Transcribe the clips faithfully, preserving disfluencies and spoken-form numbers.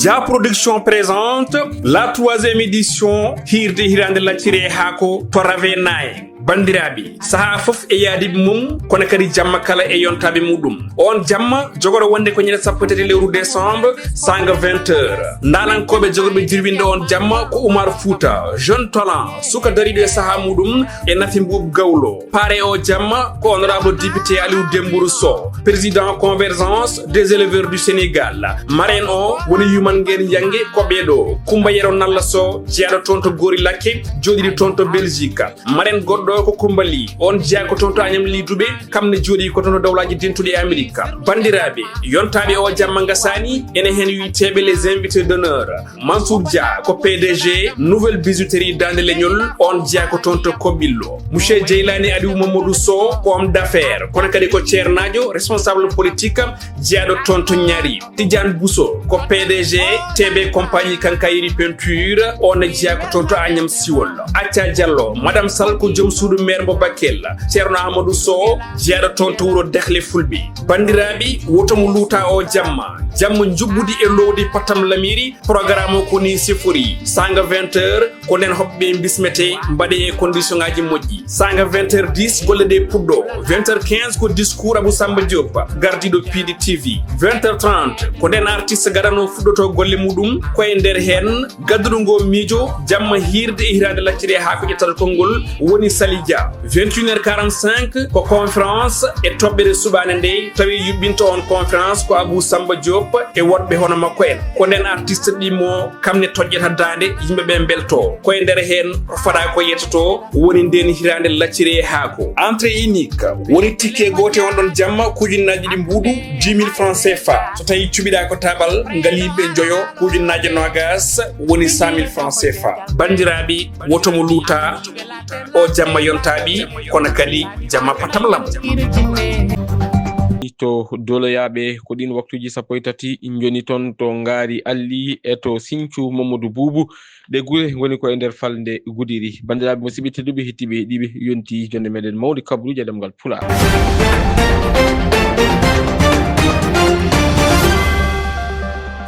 Ja Production présente la troisième édition hirde hirande lacciri e haako to Ravenaye. Bandiraɓe, saha fof e yaadiɓe mum, kono kadi jamma kala e yontaɓe muɗum. On jamma jogoro wonde ko ñande sappo e tati lewru décembre, sanga vingt heures. Ndalankoɓe jogorɓe jirwinde on jamma ko Oumar Fouta, jeune talent, suka dariɗo e saha muɗum, e Nafi Mbuub Gawlo. Pare o jamma ko honorable député Aliou Dembourou Sow, président Convergence des éleveurs du Sénégal. Marraine o woni Yuman Ngeen Yange, ko ɓeɗo: Kumba Yero Nalla Sow, jeyaɗo toon to Gori Lakke, joɗiɗo toon to Belgique. Marraine goɗɗo ko Kumba Ly, on jeya ko toon to Agnam Ly Dubé, kam ne jooɗi ko toon to Dawlaaji Dentuɗi e Amerika. Bandiraɓe, yontaɓe o jamma ngasani, ene hen wiyteɓe les invités d'honneur. Mansour Dia ko P D G Nouvelle Bijouterie Dande Leñol, on jeya ko toon to Koɓillo. Monsieur Jeylani Aliou Mamadou Sow ko homme d'affaires, kono kadi ko ceernajo, responsable politique, jeyaɗo toon to Ñaari. Tidiane Bousso ko P D G T B Compagnie Quincaillerie Peinture, on jeya ko toon to Agnam Siwol. Acca Diallo, Madame Sall ko joom suudu maire mo Bakel. Ceerno Amadou Sow, jeyaɗo toon to wuro Dehle Fulɓe. Bandiraɓe, woto mo luuta o jamma. Jamma jubbudi e lowdi pattam lamiri, programme o ko ni sifori. Sanga vingt heures, ko nden hoɓɓe bismete, mbaɗe e condition ngaji moƴƴi. Sanga vingt heures dix, golle ɗe puɗɗo. Vingt heures quinze ko discours Abou Samba Diop, gardiɗo P D T V. Vingt heures trente, ko nden artiste gadano fuɗɗoto golle muɗum, ko e nder hen gadduɗo ngo miijo, jamma hirde e hirande lacciri e haako ƴettata konngol woni Sali Dia. Vingt et une heures quarante-cinq ko conférence e toɓɓere suɓaande nde, tawi yuɓɓinto on conférence ko Abou Samba Diop e woɗɓe hono makko en. Ko nden artiste ɗimmo, kam ne toƴƴata daande, yimɓe ɓe mbelto. Ko e nder hen ko faɗa ko yettoto, woni nden hirande lacciri e haako. Entrée unique, woni ticket goote on ɗon jamma, ko ujunnaaji ɗiɗi mbuuɗu, dix mille francs C F A. So tawi cuɓiɗa ko tabal, ngaliiɓe njoyo, ko ujunnaaji nogas, woni cent mille francs C F A. Bandiraɓe, woto mo luuta, o jamma yontaɓe, kono kadi jamma patam lam. To Doloyaɓe, ko ɗin waktuji sappo e tati joni toon to Ngaari Alli e to Sinthiou Mamadou Boubou. Ɗe gure ngoni ko e nder falnde Gudiri. Bandiraɓe musidɓe tedduɓe, hettiɓe, heɗiiɓe, yonti jonde meɗen mawde kabaruji e ɗemngal Pulaar.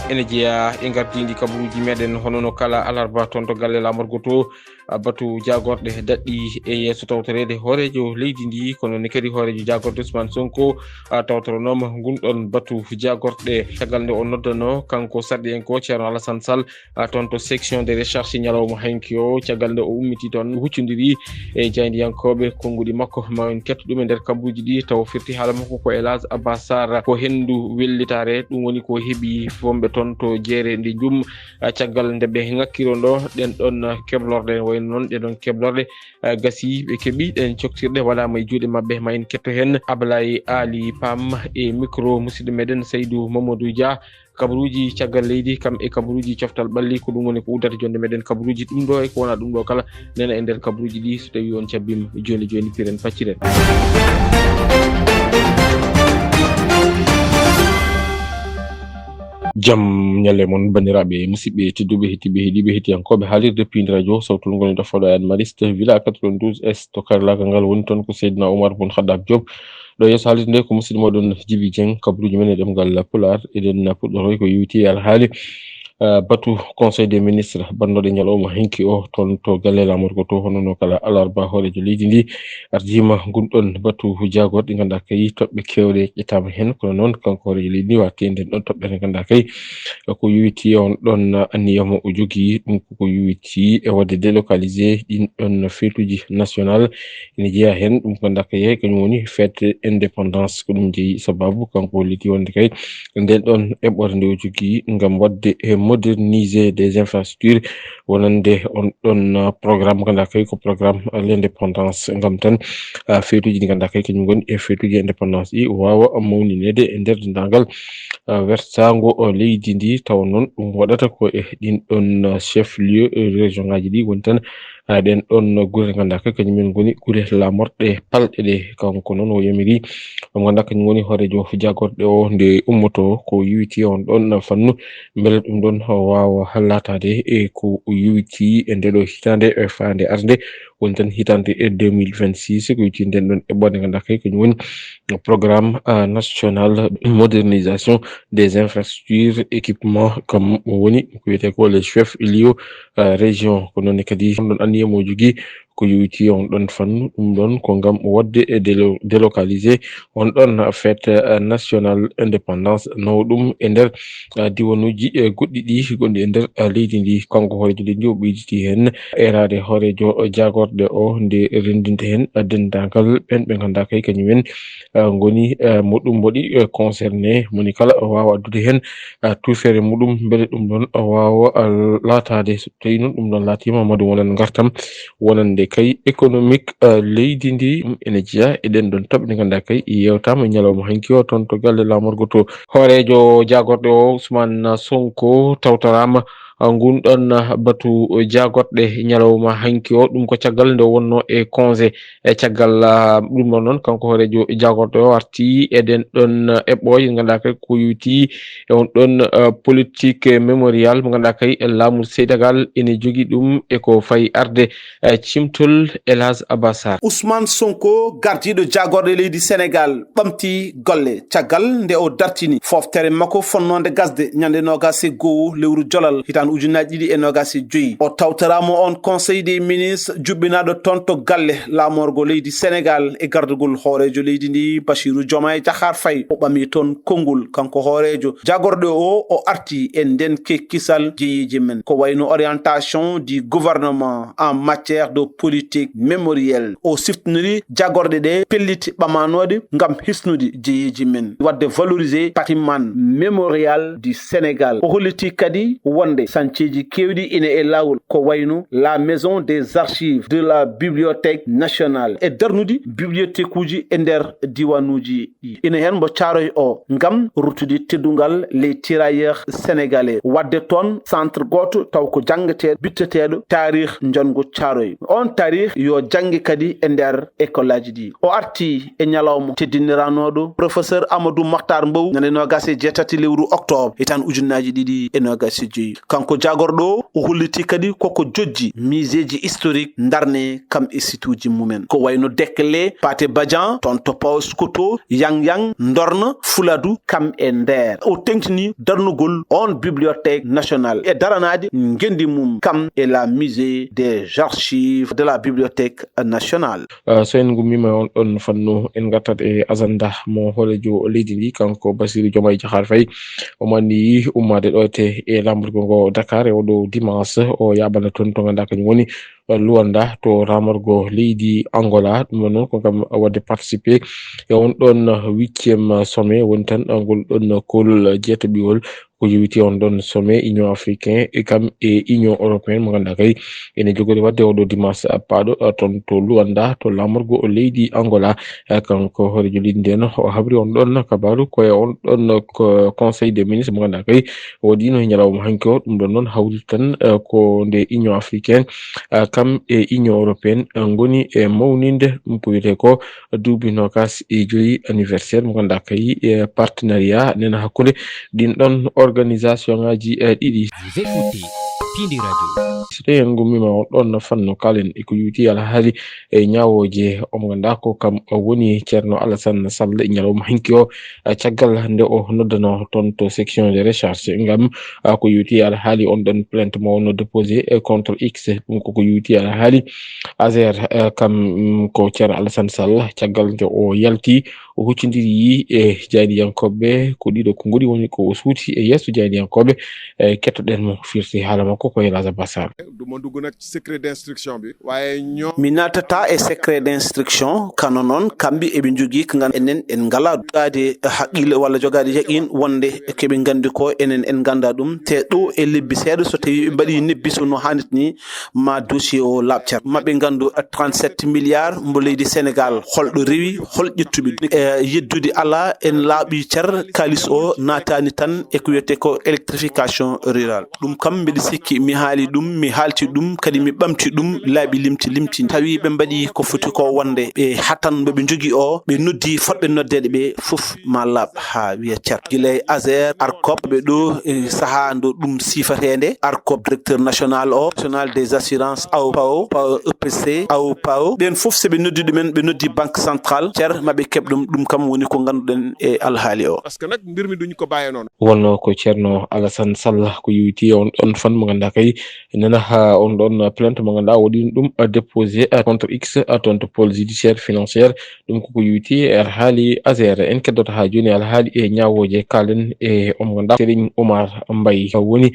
Ene jeeya e gardindi kabaruji meɗen, hono no kala alarba toon to galle laamorgo to, a, batu jaagorɗe daɗɗi e yeeso tawtoreede hooreejo leydi ndi, kono ne kadi hooreejo jaagorɗe Ousmane Sonko, a, tawtoronooma ngun ɗon batu jaagorɗe. Caggal nde o noddano kanko sarɗiyanko Ceerno Alassane Sall, a, toon to section de recherche ñalawma hanki o, caggal nde o ummiti toon, huccondiri e jaayndiyankooɓe konnguɗi makko. Ma en ketto ɗum e nder kabaruji ɗi, tawa firti haala makko ko El Hadj Abbas Sarr. Ko henndu wellitaare, ɗum woni ko heɓi wonɓe toon to jeere nde jum. A, caggal nde ɓe ŋakkirono ɗen ɗon keblorɗe, wayno noon ɗe ɗon keblorɗe, a, gasi ɓe keɓi ɗen coktirɗe, waɗaama e juuɗe maɓɓe. Ma en ketto heen Ablaye Ali Pam e micro musidɗo meɗen Saydou Mamadou Dia. Kabaruji caggal leydi, kam e kabaruji coftal ɓalli, ko ɗum woni ko uddata jonde meɗen kabaruji. Ɗum ɗo e ko wona ɗum ɗo kala, nena e nder kabaruji ɗi, so tawi on cabbima. Joni joni, piren pacciren. Jam ñalle mon, bandiraɓe, musidɓe tedduɓe, hettiɓe, heɗiɓe, hettiyankoɓe haalirde Pindi Radio, sawtu ngoni ɗo fawɗo e Anne Marie Stevilla quatre-vingt-douze S to karlagal ngal woni toon ko Seydina Oumar Boun Khattab Diop. Ɗo yeeso haalirde nde ko musidɗo moɗon Djiby Dieng, kabaruji men e ɗemngal Pulaar. Eɗen puɗɗoroy ko yowiti e alhaali, eh, batu Conseil des ministres bannoɗe ñalawma hinki o toon to galle laamorgo to, hono no kala alarba hooreejo leydi ndi ardima ngun ɗon batu jaagorɗe, ngannduɗaa kay toɓɓe keewɗe ƴettaama heen. Kono noon kanko hooreejo leydi ndi watti e nden ɗon toɓɓere, ngannduɗaa kay ko yowiti on ɗon anniya mo o jogii, ɗum koko yowiti e waɗde délocalisé ɗin ɗon feetuji national. Ene jeyaa heen ɗum ko ngannduɗaa kay kañum woni fête indépendance, ko ɗum jeyi sababu kanko holliti wonde kay nden ɗon eɓɓore nde o jogii ngam waɗde e moderniser des infrastructures, wonande on ɗon programme, ngannduɗaa kay ko programme l'indépendance, ngam tan, ah, feetuji ɗi ngannduɗaa kay kañum ngoni e feetuji indépendance ɗi waawa mawninede e nder denndaangal, ah, wertaango, oh, leydi ndi. Tawa noon ɗum waɗata ko e ɗin ɗon, ah, chef lieu, eh, région ngaji ɗi woni tan, ah, ɗen ɗon gure ngannduɗaa kay kañum en ngoni gure laamorɗe palɗe ɗe. Kanko noon o yamiri, mo ngannduɗaa kañum woni hooreejo jaagorɗe o nde ummoto ko yowiti on ɗon fannu, mbele ɗum ɗon O waawa laataade e ko yowiti e nde ɗo hitaande, e faande arde, woni tan hitaande e deux mille vingt-six, ko yowiti nden ɗon eɓɓoore nde ngannduɗaa kay kañum woni programme, euh, national de modernisation des infrastructures équipement, kam woni ko wiyetee ko le chef lieu, euh, région. Ko noon ne kadi on ɗon anniya mo jogii ko yowiti on ɗon fannu, ɗum ɗon ko ngam waɗde e délo-, délocalisé on ɗon fête, euh, nationale indépendance nawo ɗum e nder, euh, diwanuuji, euh, goɗɗi ɗi gonɗi e nder, euh, leydi ndi. Kanko hooreejo leydi ndi o ɓeyditi heen eeraade hooreejo jaagorɗe o nde renndinte heen, euh, denndaangal ɓeen ɓe ngannduɗaa kay kañum en, euh, ngoni, euh, mo ɗum waɗi, euh, concerné, moni kala o waawa addude heen, euh, tuufeere muɗum, mbele ɗum ɗon o waawa, euh, laataade. So tawii noon ɗum ɗon laatiima, ma ɗum wonan ngartam wonande kay économique, euh, leydi ndi. Ɗum ene jeyaa e ɗeen ɗon toɓɓe ɗe ngannduɗaa kay yeewtaama e ñalawma hanki o toon to galle laamorgo to. Hooreejo jaagorɗe o, Ousmane Sonko, tawtoraama, uh, ngun ɗon, uh, batu jaagorɗe ñalawma hanki o. Ɗum ko caggal nde o wonno e congé. E caggal, uh, ɗum ɗon noon, kanko hooreejo jaagorɗe o arti e ɗeen ɗon, uh, eɓɓooje ɗe ngannduɗaa kay ko yowiti e on ɗon, uh, politique mémorial mo ngannduɗaa kay laamu Senegal ene jogii ɗum e ko fayi arde, uh, cimtol El Hadj Abbas Sarr. Ousmane Sonko, gardiiɗo jaagorɗe leydi Senegal, ɓamti golle caggal nde o dartini fooftere makko fonnoonde gasde ñande noogaas e go'o lewru jolal hitaande ujunnaaji ɗiɗi e noogaas e joy. O tawtoraama on Conseil des ministres juɓɓinaaɗo toon to galle laamorgo leydi Senegal e gardagol hooreejo leydi ndi Bassirou Diomaye Diakhar Faye. O ɓami toon konngol, kanko hooreejo jaagorɗe o, o arti e nden kekkisal jeyeeji men, ko wayno orientation du gouvernement en matière de politique mémorielle. O siftinori jaagorɗe ɗe pelliti ɓamanooɗe ngam hisnude jeyeeji men, waɗde valoriser patrimoine mémorial du Sénégal. O holliti kadi wonde sañceeji keewɗi ina e laawol, ko wayno la maison des archives, de la bibliothèque nationale e darnude bibliothèque uji e nder diwaanuuji ɗi. Ina heen mo Caaroy o ngam ruttude teddungal les tirailleurs sénégalais, waɗde toon centre gooto taw ko janngeteeɗo bitteteeɗo taarih njonngo Caaroy. On taarih yo jannge kadi e nder école aji ɗi. O arti e ñalawma teddiniranooɗo professeur Amadou Makhtar Mbow ñande noogaas e jeetati lewru octobre hitaande ujunnaaji ɗiɗi e noogaas e joy. Kanko jaagorɗo o, o holliti kadi koko jojji muséeji historique ndarne kam e situuji mumen, ko wayno Dekle, Pathé Badian, toon to Paoskoto, Yang Yang, Ndorna, Fuladu, kam e Nder. O teŋtini darnugol on bibliothèque nationale e daranaade ngenndi mum kam e la musée des archives de la bibliothèque nationale. Uh, so en ngummiima on ɗon fannu, en ngartat e agenda mo hooreejo leydi ndi, kanko Bassirou Diomaye Diakhar Faye. O manni ummaade ɗo te e laamorgo ngo Dakar e oɗo dimanche, o yaaɓana toon to ngannduɗaa kañum woni, uh, Luanda to laamorgo leydi Angola. Ɗum ɗon noon ko ngam waɗde participer e on ɗon huitième sommet, woni tan ngol ɗon koolol jeetaɓiwol ko yowiti on ɗon sommet Union africain e kam e Union européenne mo ngannduɗaa kay ene jogori waɗde oɗo dimanche paaɗo, uh, toon to Luanda to laamorgo leydi Angola. Uh, kanko hooreejo leydi nden o habri on ɗon kabaaru ko e on ɗon ko Conseil des ministres mo ngannduɗaa kay waɗiino e ñalawma hanki o. Ɗum ɗon noon hawri tan, uh, ko nde Union africaine, uh, kam e Union européenne, uh, ngoni e mawninde ɗum ko wiyetee ko duuɓi noogaas e joy anniversaire mo ngannduɗaa kay, e partenariat nena hakkunde ɗin ɗon organisation ngaji, eh, ɗiɗi. Vous écoutez Pindi Radio. So tawii en ngummiima on ɗon fannu, kaalen e ko yowiti alhaali e ñaawooje o mo ngannduɗaa ko kam woni Ceerno Alassane Sall e ñalawma hanki o, eh, caggal nde o noddano toon to section de recherche ngam, ah, ko yowiti alhaali on ɗon plainte mo wonno déposé, eh, contre X. Ɗum ko ko yowiti alhaali Azer, eh, kam, mm, ko Ceerno Alassane Sall caggal nde o yalti o huccondiri e jaayndiyankooɓe, ko ɗiɗo konguɗi woni ko o suuti e yeeso jaayndiyankooɓe. E kettoɗen mo firti haala makko ko Elhadj Abbas Sall. Du ma dugg nag ci secret d'instruction bi, waaye ñoo- Mi naatata e secret d'instruction, kano noon kamɓe eɓe njogii ko ngan enen en ngalaa jogaade haqqille walla jogaade yaqiin wonde ko ɓe nganndi ko enen en nganndaa ɗum. Te ɗo e lebbi seeɗa so tawii ɓe mbaɗii nebbi so no haanirta ni, ma dossier o laaɓ cer. Ma ɓe nganndu trente-sept milliards mbo leydi Sénégal, holɗo rewi, hol ƴettuɓe ɗum? E yeddude alaa, en laaɓi cer, kaalis o naataani tan e ko wiyetee ko électrification rurale. Ɗum kam mbeɗa sikki Mi haali ɗum, mi haalti ɗum, kadi mi ɓamti ɗum laaɓi limti limti. Tawi ɓe mbaɗi ko foti ko wonde, ɓe hattan ɓe ɓe njogii o, ɓe noddi fotɓe noddeede ɓe fof ma laaɓ haa wiya cer. Gila e Azer, Arcop, ɓe ɗo e sahaa ndo ɗum sifateende, Arcop directeur national o, national des assurances, aw paw, paw E P C, aw paw. Ɓen fof so ɓe noddi ɗumen, ɓe noddi banque centrale, cer ma ɓe keɓ ɗum, ɗum kam woni ko ngannduɗen e alhaali o. Parce que nag mbir mi duñ ko bàyyee noonu. Wonno ko Ceerno Alassane Sall ko yowiti on ɗon fan mo ngannduɗaa kay nana ha on ɗon plainte mo ngannduɗaa waɗi ɗum déposé contre X, toon to pôle judiciaire financière. Ɗum koko yowiti e alhaali Azer. En keddota ha jooni alhaali e ñaawooje kaalen e on mo ngannduɗaa Serigne Oumar Mbaye woni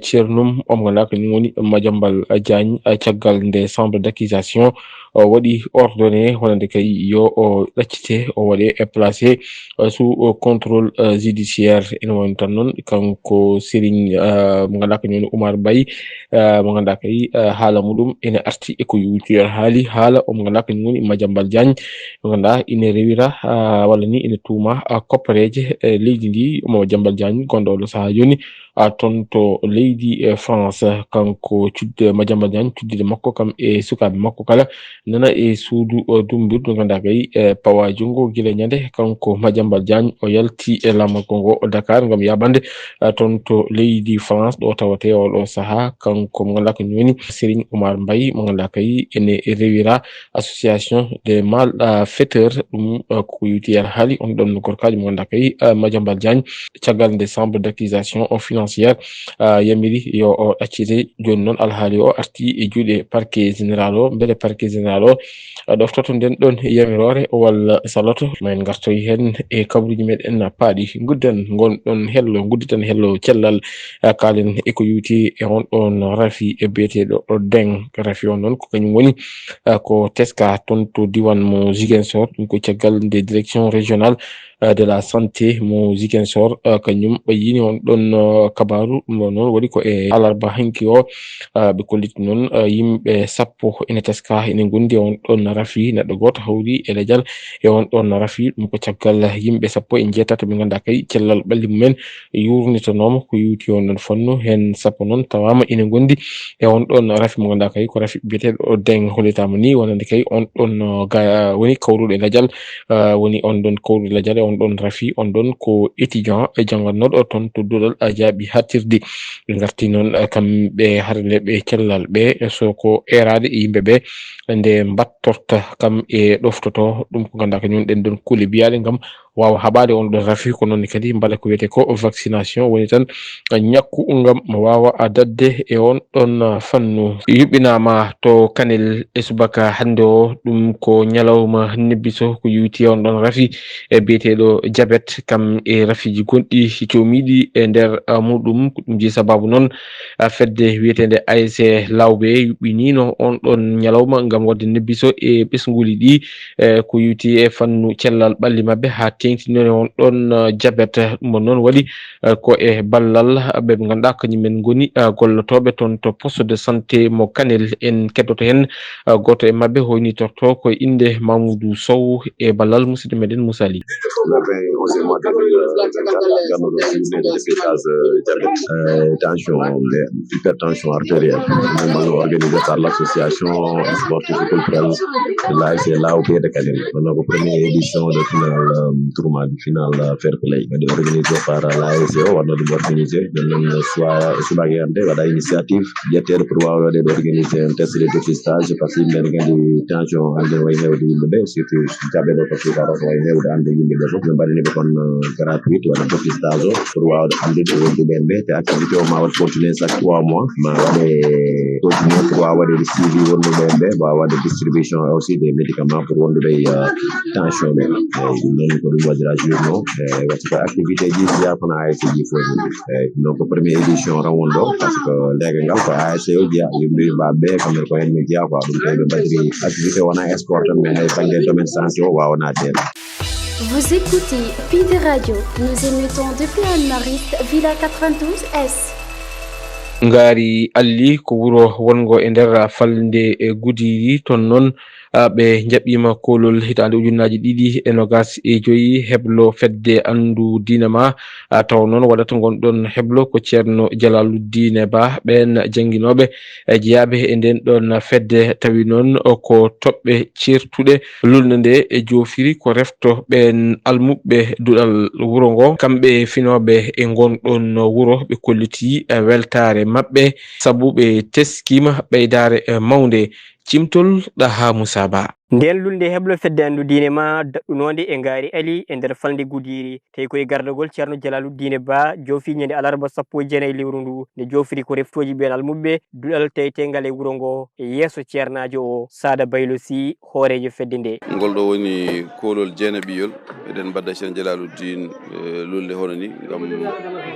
ceernum on mo ngannduɗaa kañum woni Madiambal Diagne, caggal nde chambre d'accusation o waɗi ordonné wonande kay yo o ɗaccite, o waɗe e placé, euh, sous, euh, contrôle, euh, judiciaire. Ene woni tan noon kanko Serigne, euh, mo ngannduɗaa kañum woni Oumar Mbaye, euh, mo ngannduɗaa kay, euh, haala muɗum ene arti e ko yowiti haali haala o mo ngannduɗaa kañum woni Madiambal Diagne, mo ngannduɗaa ene rewira, euh, walla ni ene tuuma, euh, koppareeje, euh, leydi ndi mo Madiambal Diagne gonɗo oɗo sahaa jooni, a, toon to leydi, e, France. Kanko cudde Madiambal Diagne, cuddiɗo makko kam e sukaaɓe makko kala nana e suudu, o, dumbirdu ngannduɗaa kay, e, pawa junngo gila ñande kanko Madiambal Diagne o yalti e laamorgo ngo Dakar ngam yaɓande, a, toon to leydi France ɗo tawate oɗo sahaa kanko mo ngannduɗaa kañum woni Serigne Oumar Mbaye mo ngannduɗaa kay ene rewira association des malfaiteurs. Ɗum, uh, ko yowiti e alhaali on ɗon gorkaaji mo ngannduɗaa kay, uh, Madiambal Diagne, caggal nde chambre d'accusation o financière, uh, yamiri yo o ɗaccite. Jooni noon alhaali o arti e juuɗe parquet général o, mbele parquet général o, uh, ɗoftoto nden ɗon yamiroore walla saloto. Ma en ngartoy heen e kabaruuji meɗen paaɗi. Ngudden ngon ɗon hello, ngudditan hello cellal, uh, kaalen e ko yowiti e on ɗon rafi e biyeteeɗo o Deng. Rafi on noon ko kañum woni, uh, ko teska toon to diiwaan mo Ziguinchor, ɗum ko caggal nde direction régionale, uh, de la santé mo Ziguinchor, uh, kañum ɓayyini on ɗon, uh, kabaaru. Ɗum ɗon noon waɗi ko e alarba hanki o, uh, ɓe kolliti noon, uh, yimɓe sappo ene teska ene ngondi on ɗon rafi, neɗɗo gooto hawri e lejal e on ɗon rafi. Ɗum ko caggal yimɓe sappo e njeetato ɓe ngannduɗaa kay cellal ɓalli mumen yurnitanooma ko yowiti on ɗon fannu. Heen sappo noon tawaama ene ngondi e on ɗon rafi mo ngannduɗaa kay ko rafi biyeteeɗo o Deng, hollitaama ni wonande kay on ɗon, uh, ga-, woni kawruɗo e lajal, uh, woni on ɗon kawruɗo e lajal e on ɗon rafi, on ɗon ko étudiant e janngannooɗo toon to duɗal, uh, jaaɓi haaɗtirde. Ɓe ngarti noon, uh, kamɓe harleeɓe cellal ɓe, so ko eeraade e yimɓe ɓe nde mbattorta kam e ɗoftoto ɗum ko ngannduɗaa kañum ɗen ɗon kuule biyaaɗe ngam waawa haɓaade on ɗon rafi. Ko noon kadi mbaɗa ko wiyetee ko vaccination, woni tan ñakku ngam waawa daɗde e on ɗon fannu. Yuɓɓinaama to Kanel e subaka hannde o, ɗum ko ñalawma nebbiso ko yowiti e on ɗon rafi e biyeteeɗo jabet kam e rafiiji gonɗi coomiiɗi e nder, ah, muɗum. Ko ɗum jeyi sabaabu noon, ah, fedde wiyeteende A S C Lawbe yuɓɓiniino on ɗon ñalawma ngam waɗde nebbiso e ɓesnguuli ɗi, eh, ko yowiti e fannu cellal ɓalli maɓɓe haa teeŋtinoore on ɗon, eh, jabet. Ɗum ɗon noon waɗi, eh, ko e ballal ɓe ɓe ngannduɗaa kañum en ngoni, eh, gollotooɓe toon to poste de santé mo Kanel. En keddoto heen, eh, gooto e maɓɓe hoynitorto ko e innde Mamoudou Sow e ballal musidɗo meɗen Moussa Ly. Le vingt et onzième mois d'avril, euh, vingt-quatre, ganndo ɗo journée de dépistage, euh, diabète, euh, tension, euh, hypertension artérielle. Normalement organisée par l'association sportive et culturelle de l'A S C Lawbe de Kanel. Ɗum ko première édition de finale, euh, tournoi du final, euh, fair play. Waɗi organisé par l'A S C o, waɗno ɗum organisé. Ɗum noon, euh, soir, subaka hannde waɗa initiative ƴetteeɗo pour waawa waɗeede organisé un test de dépistage, parce que yimɓe ene nganndi tension hannde no wayi heewde yimɓe ɓe, surtout diabète o, parce que ko wayi heewde hannde yimɓe ɓe fof. Min mbaɗani ɓe kon, euh, gratuit, waɗa dépistage o, pour waawde anndude wonduɓe en ɓe. Te activité o ma waɗ continuer chaque trois mois, ma waɗe continuer pour waawa waɗeede suivi wonduɓe en ɓe, waawa waɗde distribution aussi des médicaments pour wonduɓe e, euh, tension ɓe. Eyyi, ɗum noon ko ɗum waɗira journée o. Eyyi, watti ko activité ji jeyaa kono A S C ji fof. Eyyi, donc première édition rawon ɗo, parce que leegal ngal ko A S C o jeyaa, yimɓe yimɓe ɓe, kamɓe ko heen ɓe jeyaa quoi. Ɗum tawi ɓe mbaɗiri activité wona sport tan, mais hay bannge domaine santé o waawa naatde heen. Vous écoutez Pinde Radio. Nous émettons depuis Anne-Marie, Villa quatre-vingt-douze S. Ngaari Alli ko wuro wonngo e nder falnde e Goudiry. Toon noon, Ɓe njaɓɓiima koolol hitaande ujunnaaji ɗiɗi e noogaas e joyi heblo fedde anndu diine ma. Tawa noon waɗata ngon ɗoon heblo ko Ceerno Jalaaludiine Ba. Ɓeen jannginooɓe e jeyaaɓe e ndeen ɗoon fedde tawi noon ko toɓɓe ceertuɗe. Lulnde nde e joofiri ko refto ɓeen almuɓɓe duɗal wuro ngo. Kamɓe finooɓe e ngon ɗoon wuro ɓe kollitii weltaare maɓɓe sabu ɓe teskiima ɓeydaare mawnde. Cimtol Ɗaha Muusa Ba. Ndeen lulnde heblo fedde anndu diine ma daɗɗunoonde e ngaari Ali e nder falnde Gudiiri, tawi ko e gardagol Ceerno Jalaaludiine Ba, joofi ñande alarba sappo e jeenayi lewru ndu, nde joofiri ko reftooji ɓeen almuɓɓe duɗal taweteengal e wuro ngo e yeeso ceernaajo o, Saada Baylo Sy, hooreejo fedde nde. Ngol ɗo woni koolol jeenaɓiyol. Eɗen mbadda Ceerno Jalaaludiin, eh, lulnde hono ni ngam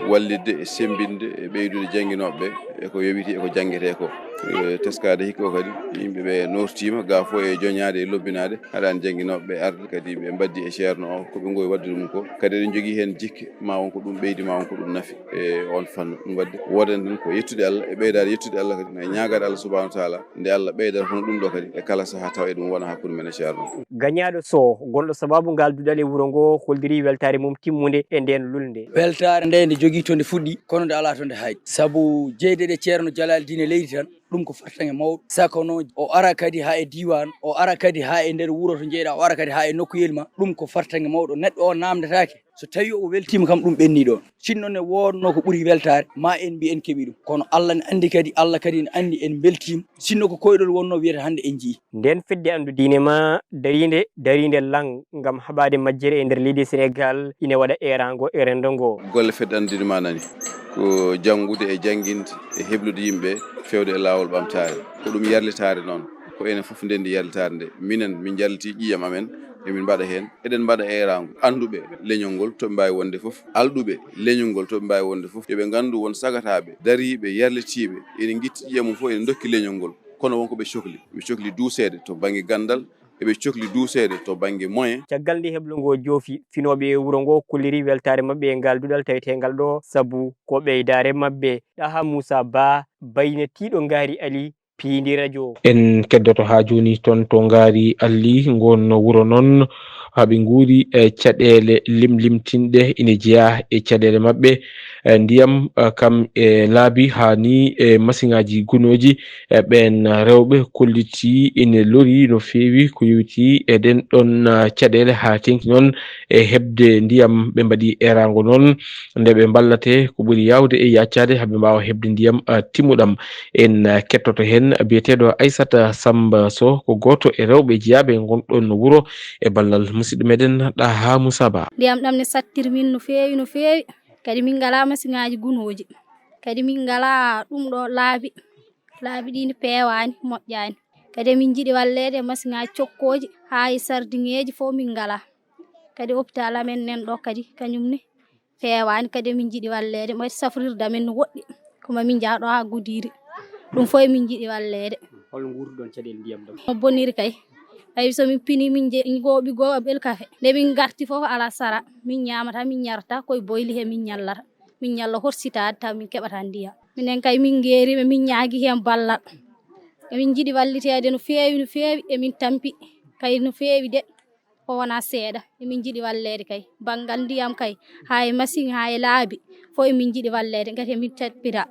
wallitde e semmbinde e ɓeydude jannginooɓe ɓe e ko yowiti e ko janngetee ko. Eh, teskaade hikka o kadi, yimɓe ɓe noortiima, gaa fof e joñaade e lobbinaade, haɗaani jannginooɓe ɓe arde, kadi ɓe mbaddi e Ceerno o ko ɓe ngowi waɗde ɗum ko. Kadi eɗen njogii heen jikke, ma won ko ɗum ɓeydi, ma won ko ɗum nafi e oon fannu. Ɗum waɗde woodan tan ko yettude Allah e ɓeydaade yettude Allah kadi, e ñaagaade Allah subhaanahu wa taala nde Allah ɓeydata hono ɗum ɗo kadi e kala sahaa tawa eɗum wona hakkunde men e Ceerno. Gañaaɗo Sow, gonɗo sabaabu ngaal duɗal e wuro ngo, holliri weltaare mum timmunde e ndeen lulnde. Weltaare nde, nde jogii to nde fuɗɗi, kono nde alaa to nde haaɗi. Sabu jeyde ɗe Ceerno Jalal Diine leydi tan, ɗum ko fartaŋŋe mawɗo. Saka noon, o ara kadi haa e diiwaan, o ara kadi haa e nder wuro to njeyɗaa, o ara kadi haa e nokkuyel ma, ɗum ko fartaŋŋe mawɗo. Neɗɗo o naamndataake. So tawii o weltiima kam, ɗum ɓenni ɗoon. Sinno ne woodnoo ko ɓuri weltaare, ma en mbi en keɓi ɗum. Kono Allah ne anndi kadi, Allah kadi ne anndi en mbeltiima. Sinno ko koyɗol wonnoo, wiyata hannde en njii. Ndeen fedde anndu diine ma dariinde, dariinde laŋ ngam haɓaade majjere e nder leydi Senegaal, ine waɗa eeraango e renndo ngo. Golle fedde anndu diine ma nani ko janngude e jannginde e heblude yimɓe feewde e laawol ɓamtaare. Ko ɗum yarlitaare noon. Ko enen fof ndenndi yarlitaare nde. Minen, min njarlitii ƴiiƴam amen, emin mbaɗa heen. Eɗen mbaɗa eeraango annduɓe leñol ngol to ɓe mbaawi wonde fof, alɗuɓe leñol ngol to ɓe mbaawi wonde fof, yo ɓe nganndu won sagataaɓe dariiɓe, yarlitiiɓe, ene ngitti ƴiiƴam mum fof, ene ndokki leñol ngol. Kono won ko ɓe cokli. Ɓe cokli duuseede to bannge ganndal, eɓe cokli duuseede to bannge moyen. Caggal nde heblo ngo joofi, finooɓe e wuro ngo kolliri weltaare maɓɓe e ngal duɗal taweteengal ɗo, sabu ko ɓeydaare maɓɓe. Ɗaha Muusa Ba, baynatiiɗo Ngaari Ali, Piindi Rajo. En keddoto haa jooni toon to Ngaari Ali, ngoon wuro noon, haa ɓe nguuri e caɗeele limlimtinɗe ine jeyaa e caɗeele maɓɓe, e ndiyam, e kam e laabi, haa ni e masiŋaaji gunooji. E ɓeen rewɓe kollitii ine lorii no feewi ko yowitii e ɗeen ɗoon, e, caɗeele, haa teeŋti noon e heɓde ndiyam. Ɓe mbaɗi eeraango noon nde ɓe mballate ko ɓuri yaawde e yaacaade haa ɓe mbaawa heɓde ndiyam, e, timmuɗam. En, e, kettoto heen biyeteeɗo Aissata Samba Sow, ko gooto e rewɓe jeyaaɓe ngon ɗoon wuro e ballal musidɗo meɗen Ɗaha Moussa Ba. Ndiyam ɗam ne sattir min no feewi, no feewi. Kadi min ngalaa masiŋaaji gunooji. Kadi min ngalaa ɗum ɗo laabi. Laabi ɗi ne peewaani, moƴƴaani. Kadi min njiɗi walleede masiŋaaji cokkooji, haa e sardiŋeeji fof min ngalaa. Kadi opitaal amen nen ɗo kadi, kañum ne feewaani. Kadi min njiɗi walleede, mo safrirde amen no woɗɗi. Ko ma min njaha ɗo haa Gudiri. Ɗum fof min njiɗi walleede. Holno nguurduɗon caɗeele ndiyam ɗam? No boniri kay. Ay, so min pini, min nje-, min gooɓi gooɓel kafe. Nde min ngarti fof, alaa sara. Min ñaamata, min ñarata, koye boyli he min ñallata. Min ñalla horsitaade, taw min keɓata ndiyam. Minen kay, min ngeeriima, min ñaagi heen ballal. Emin njiɗi walliteede no feewi, no feewi. Emin tampi kay no feewi de. Ko wonaa seeɗa. Emin njiɗi walleede kay. Banngal ndiyam kay, haa e masiŋ, haa e laabi, fof emin njiɗi walleede, ngati emin tappira.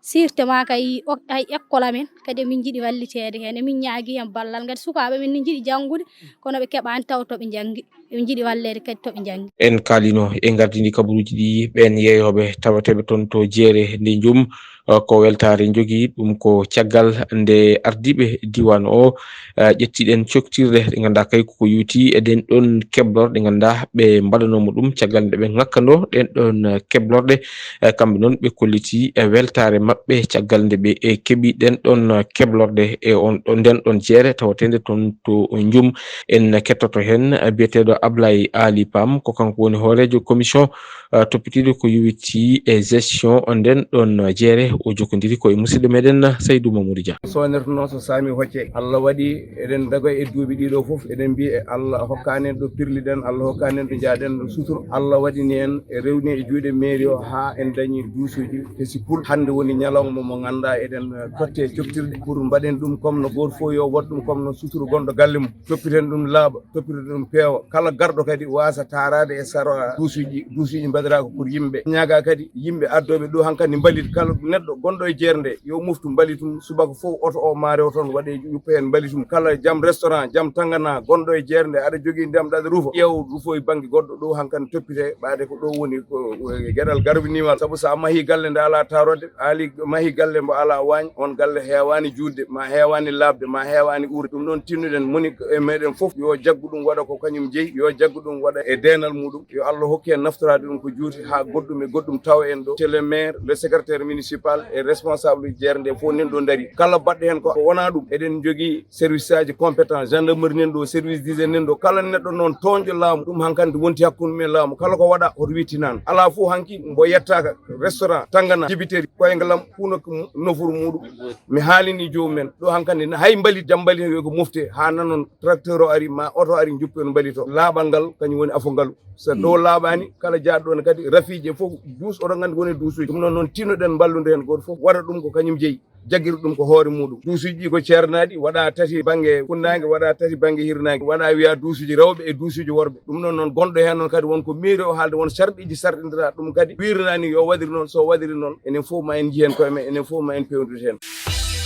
Sirte ma kay, o-, hay école amen, kadi emin njiɗi walliteede heen. Emin ñaagi heen ballal, ngati sukaaɓe men ne njiɗi janngude, kono ɓe keɓaani taw to ɓe njanngi. Emin njiɗi walleede kadi to ɓe njanngi. En kaalino e gardini kabaruuji ɗi ɓeen yeeyooɓe tawateeɓe toon to Jeere nde Njum. Eh, ko weltaare njogii ɗum ko caggal nde ardiiɓe diiwaan o, eh, ƴettiɗen coktirɗe ɗe ngannduɗaa kay ko yowitii e ɗeen ɗoon keblorɗe ɗe ngannduɗaa ɓe mbaɗanooma ɗum caggal nde ɓe ŋakkandoo ɗeen ɗoon, eh, keblorɗe. Eh, kamɓe noon ɓe kollitii, eh, weltaare maɓɓe caggal nde ɓe, eh, keɓi ɗeen ɗoon, eh, keblorɗe e on ɗo, ndeen ɗoon jeere tawateende toon to Njum. En kettoto heen, eh, biyeteeɗo Ablaye Ali Pam, ko kanko woni hooreejo commission, eh, toppitiiɗo ko yowitii e gestion ndeen ɗoon jeere. O jokkondiri ko e musidɗo meɗen Saydou Mamoudou Dia. Sonertuno so saami hocce. Allah waɗi eɗen dago e duuɓi ɗiɗo fof, eɗen mbiya e Allah hokkanen ɗo pirliɗen, Allah hokkanen ɗo njaaɗen ɗo suturo. Allah waɗini en e rewni e juuɗe mairie o haa en dañi duusuji. Te si pul hannde woni ñalawma mo ngannduɗaa eɗen, eh, totte coftirɗe pour mbaɗen ɗum comme no gooto fof yo waɗ ɗum comme no suturo gonɗo galle mum. Toppiten ɗum laaɓa, toppiten ɗum peewa. Kala garɗo kadi waasa taaraade e sara duusuji, duusuji mbaɗaraa ko pour yimɓe. Ñaagaa kadi yimɓe addooɓe ɗo hankadi mbalit. Kala neɗɗo gonɗo e jeere nde, yo moftu mbalitum, subaka fof oto o maa rew toon waɗe yuppe heen mbalitum. Kala jam restaurant, jam tangana, gonɗo e jeere nde, aɗa jogii ndiyam, aɗa rufa, ƴeew rufo e bannge goɗɗo ɗo hankadi toppite, ɓaade ko ɗo woni ko, eh, geɗal garbiniwal. Sabu so a mahii galle nde alaa taaroode, a ali-, mahii galle mbo alaa waañ, on galle heewaani juutde, ma heewaani laaɓde, ma heewaani uurde. Ɗum ɗoon tinnuɗen moni e meɗen fof yo jaggu ɗum waɗa ko kañum jeyi, yo jaggu ɗum waɗa e deenal muɗum, yo Allah hokku en naftoraade ɗum ko juuti haa goɗɗum e goɗɗum tawa en ɗo. Monsieur le maire, le secrétaire municipal e responsable jeere nde fof nen ɗo ndari. Kala baɗɗo heen ko wonaa ɗum, eɗen njogii service aji compétent, gendarmerie nen ɗo, service d'hygiène nen ɗo. Kala neɗɗo noon tooñɗo laamu, ɗum hankadi wonti hakkunde mum e laamu. Kala ko waɗa, hoto wittinaan. Alaa fof hanki mbo yettaaka restaurant, tangana, dibiteri, koyngalam, huno ko mu-, nofuru muɗum. Mi haalini joomum en. Ɗo hankadi hay mbalit, jam mbalit yo ko mofte haa nanon tracteur o ari, ma oto ari, njuppi on mbalit o. Laaɓal ngal kañum woni afo ngalu. So ɗo laaɓaani, kala jaaɗo ɗon kadi rafiiji e fof duus, oɗon nganndi woni duusuji. Ɗum noon, noon tinnoɗen mballude heen gooto fof waɗa ɗum ko kañum jeyi. Jaggiri ɗum ko hoore muɗum. Duusuji ɗi ko ceernaaɗi, waɗa tati bannge funnaange, waɗa tati bannge hirnaange, waɗa wiya duusuji rewɓe e duusuji worɓe. Ɗum noon, noon gonɗo heen noon kadi won ko miiri o haalde, won sarɗiiji sarɗindiraa ɗum kadi. Wiirnaani yo waɗiri noon, so waɗiri noon, enen fof ma en njihen koye men, enen fof ma en pewndu heen.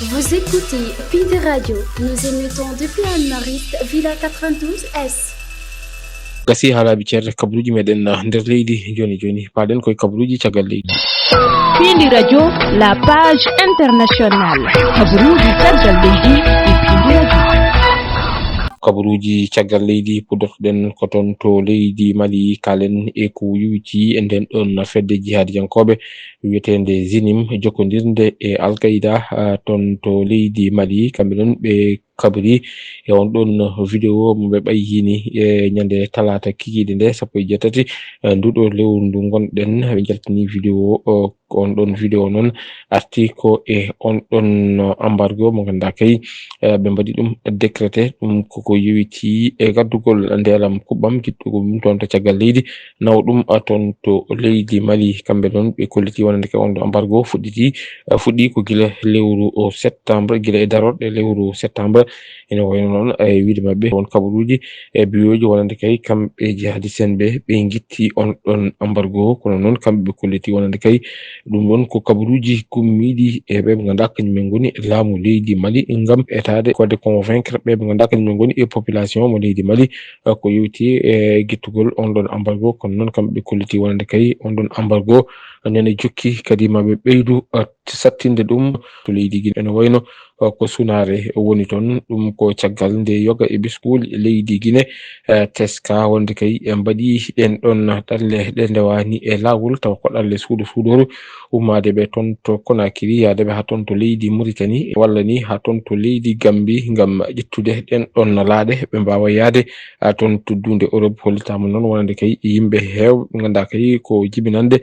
Vous écoutez Pinde Radio. Nous émettons depuis Anne-Mariste, Villa quatre-vingt-douze S. Gasi haalaaɓe ceerde kabaruuji meɗen, ah, nder leydi. Jooni jooni, paaɗen koye kabaruuji caggal leydi. Pinde Radio, la page internationale. Kabaruuji caggal leydi e Pinde Radio. Kabaruuji caggal leydi, puddotoɗen ko toon to leydi Mali, kaalen e ko yowitii e nden ɗon fedde jihaadiyankooɓe wiyeteende Zinim, jokkondirnde e Al Qaida, ah, toon to leydi Mali. Kamɓe noon ɓe kabri e on ɗon vidéo mo ɓe ɓayyini e ñande talaata kikiiɗe nde sappo e jeetati, eh, nduɗo lewru ndu ngonɗen. Ɓe jaltini vidéo o, on ɗon vidéo noon arti ko e on ɗon embargo mo ngannduɗaa kay, eh, ɓe mbaɗi ɗum décrété. Ɗum koko yowiti e gaddugol ndeelam kuɓɓam, giɗɗugol ɗum toon to caggal leydi, nawa ɗum, ah, toon to leydi Mali. Kamɓe noon ɓe kolliti wonande kay on ɗo embargo fuɗɗiti, ah, fuɗɗi ko gila lewru o septembre, gila e darorɗe lewru septembre. Ene wayno noon e wiide maɓɓe won kabaruuji e biyoji wonande kay kamɓe jihadiste en ɓe, ɓe ngitti on ɗon embargo. Kono noon kamɓe ɓe kolliti wonande kay ɗum ɗon ko kabaruuji gummiiɗi e ɓe ɓe ngannduɗaa kañum en ngoni laamu leydi Mali ngam etaade ko waɗde convaincre ɓe ɓe ngannduɗaa kañum en ngoni e population mo leydi Mali, eh, ko yowiti e gittugol on ɗon embargo. Kono noon kamɓe ɓe kolliti wonande kay on ɗon embargo nene jokki kadi ma ɓe ɓeydu, eh, sattinde ɗum to leydi Guinée. Ene wayno, eh, ko sunaare woni toon, ɗum ko caggal nde yoga e ɓesnguuli leydi Guinée, eh, teska wonde kay e mbaɗi ɗen ɗon ɗalle ɗe ndewaani e laawol, tawa ko ɗalle suudo suudoru ummaade ɓe toon to Conakry, yaade ɓe haa toon to leydi Mauritanie, walla ni haa toon to leydi Gambie, ngam ƴettude ɗen ɗon laaɗe, ɓe mbaawa yaade, ah, toon to duunde Europe. Hollitaama noon wonande kay yimɓe heewɓe ɓe ngannduɗaa kay ko jibinande,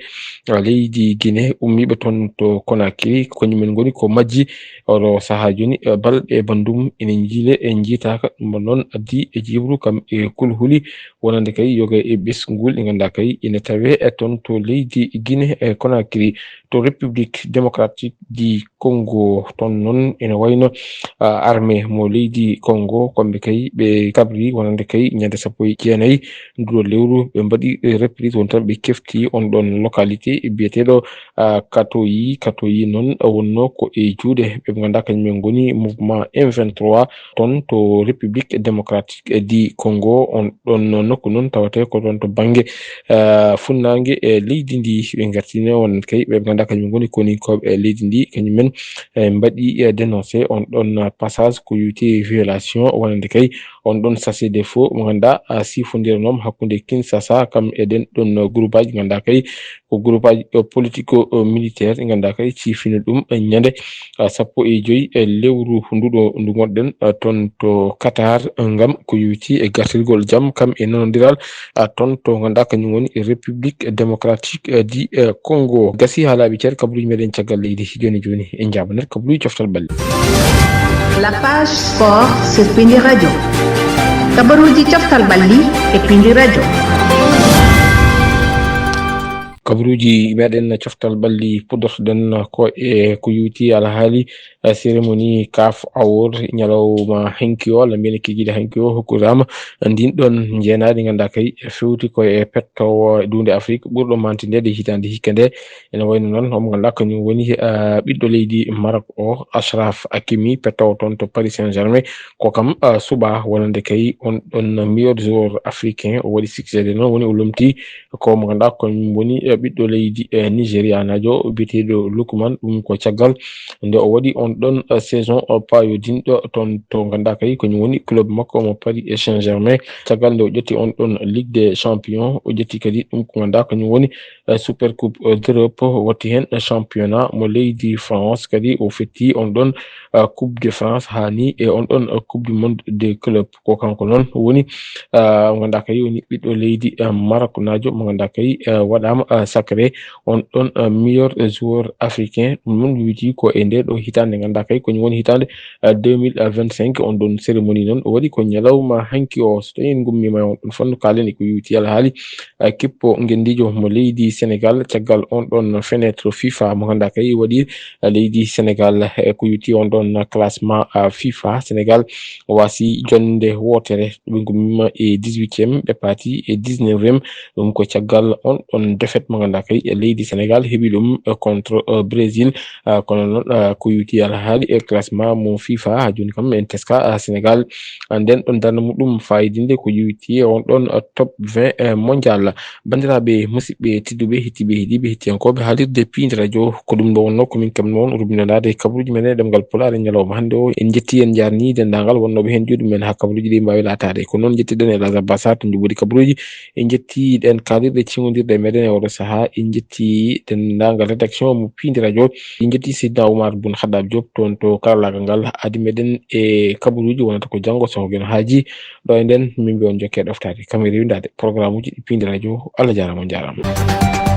ah, leydi Guinée ummiiɓe toon to Conakry, ko kañumen ngoni ko majji. Oɗo sahaa jooni, eh, balɗe e banndum ene njiile, e njiitaaka. Ɗum noon addi e jiwru kam e kulhuli wonande kay yoga e ɓesnguuli ɗi ngannduɗaa kay ene tawee e toon to leydi Guinée e Conakry. To République Démocratique du Congo, toon noon ene wayno, ah, armée mo leydi Congo, kamɓe kay ɓe kabri wonande kay ñande sappo e jeenayi nduɗo lewru, ɓe mbaɗi, eh, reprise, won tan ɓe kefti on ɗon localité biyeteeɗo, ah, Katoyi. Katoyi noon wonno ko e juuɗe ɓe ngannduɗaa kañum en ngoni mouvement M vingt-trois toon to République Démocratique du Congo. On ɗon nokku noon tawatee ko toon to bannge, ah, funnaange e leydi ndi. Ɓe ngartini wonande kay ɓe ngannduɗaa kañum en ngoni koninkooɓe e leydi ndi, kañum en, eh, mbaɗi, eh, dénoncé on ɗon passage ko yowiti violation wonande kay on ɗon cessez-le-feu mo ngannduɗaa, ah, sifondiranooma hakkunde Kinshasa kam e ɗen ɗon groupage ngannduɗaa kay ko groupe aji politico militaire ɗi ngannduɗaa kadi ciifino ɗum ñande sappo e joyi e lewru nduɗo ndu ngonɗen toon to Qatar, ngam ko yowiti e gartirgol jam kam e nanondiral toon to ngannduɗaa kañum woni République Démocratique du Congo. Gasi haa laaɓi cer, kabaruuji meɗen caggal leydi. Jooni jooni en njaabanat kabaruuji coftal ɓalli. La page sport sur Pindi Radio. Kabaruuji coftal ɓalli e Pindi Radio. Kabaruuji meɗen coftal ɓalli, puɗɗortoɗen ko e ko yowiti alhaali cérémonie CAF Award ñalawma hanki o, walla mbiyen kikiiɗe hanki o, hokkiraama ndin ɗon njeenaari ndi ngannduɗaa kay fewti ko e pettoowo duunde Afrik ɓurɗo mantindeede hitaande hikka nde. Ene wayno noon, omo ngannduɗaa kañum woni ɓiɗɗo leydi Maroc o, Achraf Hakimi, pettoowo toon to Paris Saint-Germain. Ko kam suɓaa wonande kay on ɗon meilleur joueur africain. O waɗi succès de noon, woni o lomti ko mo ngannduɗaa ko woni ɓiɗɗo leydi Nigérianaajo biyeteeɗo Lukman. Ɗum ko caggal nde o waɗi on ɗon saison payodinɗo toon to ngannduɗaa kay ko woni club makko mo Paris Saint-Germain. Caggal nde o ƴetti on ɗon Ligue des Champions, o ƴetti kadi ɗum ko ngannduɗaa ko woni Super Coupe d'Europe, o watti heen championnat mo leydi France, kadi o fetti on ɗon Coupe de France haa ni e on ɗon Coupe du Monde des clubs. Ko kanko noon woni ngannduɗaa kay woni ɓiɗɗo leydi Maroc naajo mo ngannduɗaa kay waɗaama sacré on ɗon meilleur joueur africain. Ɗum noon wiytii ko e nde ɗo hitaande ngannduɗaa kay ko woni hitaande deux mille vingt-cinq. On ɗon cérémonie noon o waɗi ko ñalawma hanki o. So tawii en ngummiima e on ɗon fannu, kaalen e ko yowiti alhaali kippo ngenndiijo mo leydi Sénégal caggal on ɗon fenêtre FIFA mo ngannduɗaa kay waɗi leydi Sénégal e ko yowiti on ɗon classement FIFA. Sénégal waasi jonnde wootere, ɓe ngummiima e dix-huitième, ɓe paati e dix-neuvième. Ɗum ko caggal on ɗon défaite mo ngannduɗaa kay leydi Sénégal heɓi ɗum contre Brésil. Kono noon ko yowiti alhaali e classement mo FIFA, haa jooni kam en teska Sénégal nden ɗon darnde muɗum fayidinde ko yowiti e on ɗon top vingt mondial. Banndiraaɓe musidɓe tedduɓe, hettiiɓe, heɗiiɓe, hettiyankooɓe haalirde Pindi Radio, ko ɗum ɗo wonnoo ko min kam noon rubinanaade kabaruuji men e ɗemngal Pulaar e ñalawma hannde o. En njetti, en njaarni denndaangal wonnooɓe heen juuɗe men haa kabaruuji ɗi mbaawi laataade. Ko noon njettiɗen e Lazare Bassar to njuɓɓudi kabaruuji. En njetti ɗeen kaalirɗe ceŋondirɗe meɗen e oɗo sahaa. En njetti denndaangal rédaction mo Pindi Radio. En njetti Seydina Oumar Boun Khaddab Diop toon to karallaagal ngal, aadi meɗen e kabaruuji wonata ko janngo so ko Geno Haaji. Ɗo e nden, min mbiya on jokkee ɗoftaade kam e rewindaade programme uji ɗi Pindi Radio. Allah jaaraama, on njaaraama.